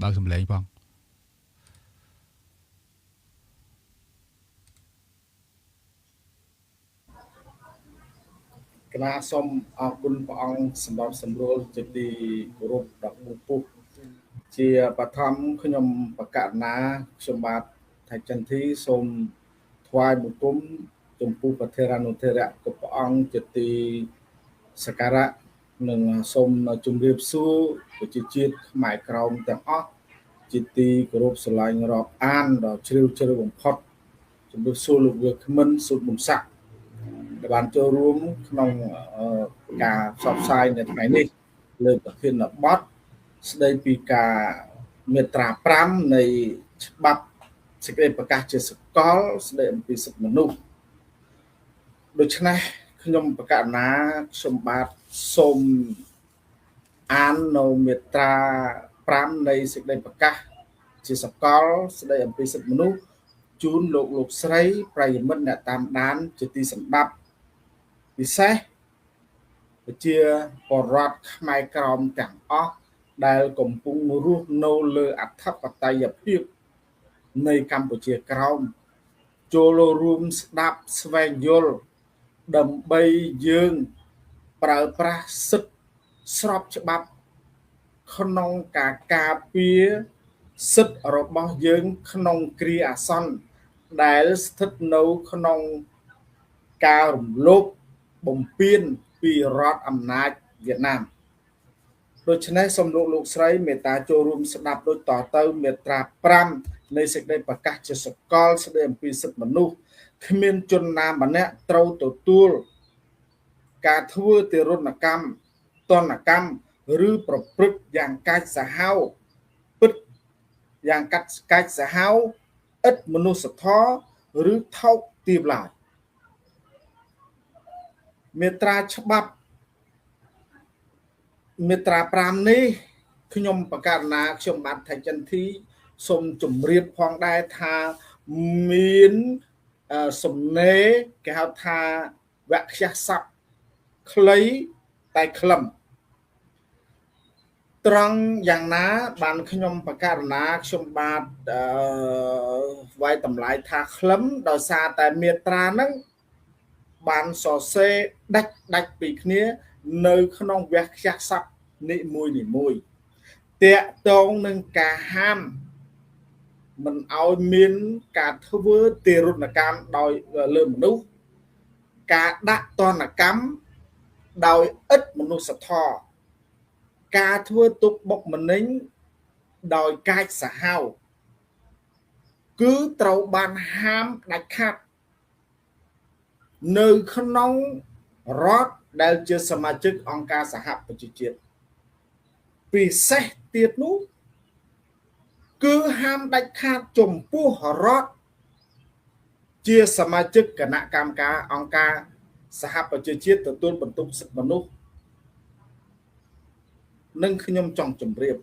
បើកសំឡេងផង កណាសូមអរគុណព្រះអង្គសម្រាប់សម្រួលជាទីគោរពដល់ពុទ្ធជាបឋមខ្ញុំបកណាខ្ញុំបាទថៃចន្ទធីសូមថ្វាយបង្គំចំពោះប្រធារានុធរៈគ្រប់ព្រះអង្គជាទីសក្ការៈនិងសូមជម្រាបសួរប្រជាជាតិខ្មែរក្រោមទាំងអស់ជាទីគោរពស្រឡាញ់រាប់អានដ៏ជ្រាលជ្រៅបំផុតជម្រាបសួរលោកវាគ្មិនសុតប៊ុនស័ក្តិដែលបានចូលរួមក្នុងការផ្សព្វផ្សាយនៅថ្ងៃនេះលើប្រធានបទស្ដីពីការមាត្រា5នៃច្បាប់សេចក្តីប្រកាសជាសកលស្ដីអំពីសិទ្ធិមនុស្សដូច្នេះខ្ញុំបកណាខ្ញុំបាទសូមអាននៅមាត្រា5នៃសេចក្តីប្រកាសជាសកលស្ដីអំពីសិទ្ធិមនុស្សជូនលោកលោកស្រីប្រិយមិត្តអ្នកតាមដានជាទីសម្ដាប់ពិសេសប្រជាពលរដ្ឋខ្មែរក្រមទាំងអស់ដែលកំពុងរស់នៅលើអធិបតេយ្យភាពនៃកម្ពុជាក្រោមចូលរួមស្ដាប់ស្វែងយល់ដើម្បីយើងប្រើប្រាស់សិទ្ធិស្របច្បាប់ក្នុងការការពារសិទ្ធិរបស់យើងក្នុងគ្រាអាសន្នដែលស្ថិតនៅក្នុងការរំលោភបំពានពីរដ្ឋអំណាចវៀតណាមដូច្នេះសូមលោកលោកស្រីមេត្តាចូលរួមស្ដាប់ដូចតទៅមាត្រា5នៃសេចក្តីប្រកាសជាសកលស្តីអំពីសិទ្ធិមនុស្សគ្មានជនណាម្នាក់ត្រូវទទួលការធ្វើទារុណកម្មទណ្ឌកម្មឬប្រព្រឹត្តយ៉ាងកាចសាហាវពិតយ៉ាងកាច់សាហាវឥតមនុស្សធម៌ឬថោកទាបឡើយមាត្រាច្បាប់មាត្រា5នេះខ្ញុំបកណាខ្ញុំបាទថៃចន្ទធីសូមជម្រាបផងដែរថាមានសំណេរគេហៅថាវគ្គស័ព្ទខ្លីតែខ្លឹមត្រង់យ៉ាងណាបានខ្ញុំបកណាខ្ញុំបាទវាយតម្លៃថាខ្លឹមដោយសារតែមាត្រាហ្នឹងបានសរសេរដាច់ពីគ្នានៅក្នុងវគ្គស័ព្ទនីមួយៗតាក់ទងនឹងការហាមមិនឲ្យមានការធ្វើទារុណកម្មដោយលើមនុស្សការដាក់ទណ្ឌកម្មដោយឥតមនុស្សធម៌ការធ្វើទុកបុកម្នេញដោយកាចសាហាវគឺត្រូវបានហាមដាច់ខាតនៅក្នុងរដ្ឋដែលជាសមាជិកអង្គការសហប្រជាជាតិពិសេសទៀតនោះគឺហាមដាច់ខាតចំពោះរដ្ឋជាសមាជិកគណៈកម្មការអង្គការសហប្រជាជាតិទទួលបន្ទុកសិទ្ធិមនុស្សនិងខ្ញុំចង់ជម្រាប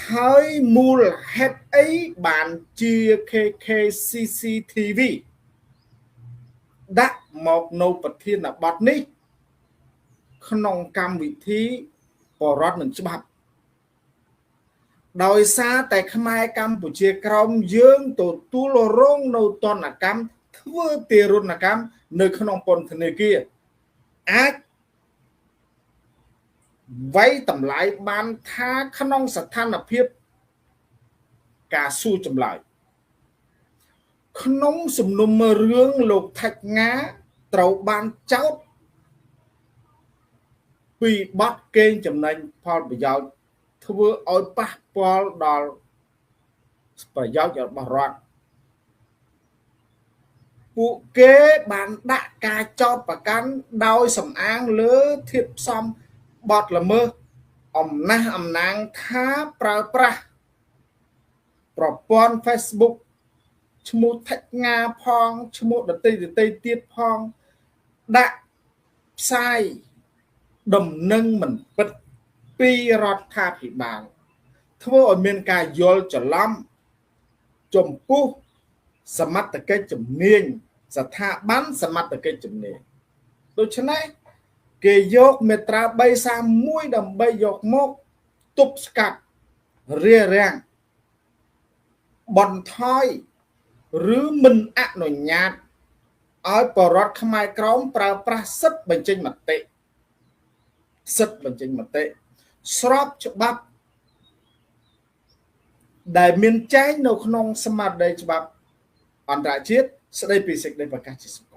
ហើយមូលហេតុអីបានជា KKCCTV ដាក់មកនៅប្រធានបទនេះក្នុងកម្មវិធីបរដ្ឋនឹងច្បាប់ដោយសារតែខ្មែរកម្ពុជាក្រោមយើងទទួលរងនៅទណ្ឌកម្មធ្វើទារុណកម្មនៅក្នុងពន្ធនាគារអាចវាយតម្លៃបានថាក្នុងស្ថានភាពការសួរចម្លើយក្នុងសំណុំរឿងលោកថាច់ងាត្រូវបានចោទពីបទកេងចំណេញផលប្រយោជន៍ធ្វើឲ្យប៉ះពាល់ដល់ប្រយោជន៍របស់រដ្ឋពួកគេបានដាក់ការចោទប្រកាន់ដោយសំអាងលើធាតុផ្សំបទល្មើសអំណះអំណាងថាប្រើប្រាស់ប្រព័ន្ធ Facebook ឈ្មោះថាច់ងាផងឈ្មោះដតីដតីទៀតផងដាក់ផ្សាយដំណឹងមិនពិតពីរដ្ឋាភិបាលធ្វើឲ្យមានការយល់ច្រឡំចំពោះសមត្ថកិច្ចជំនាញស្ថាប័នសមត្ថកិច្ចជំនាញដូច្នេះគេយកមាត្រា331ដើម្បីយកមកទប់ស្កាត់រារាំង បន្ថយឬមិនអនុញ្ញាតឲ្យបរដ្ឋខ្មែរក្រមប្រើប្រាស់សិទ្ធិបញ្ចេញមតិសិទ្ធិបញ្ចេញមតិស្របច្បាប់ដែលមានចែងនៅក្នុងស្មារតីច្បាប់អន្តរជាតិស្តីពីសេចក្តីប្រកាសជាស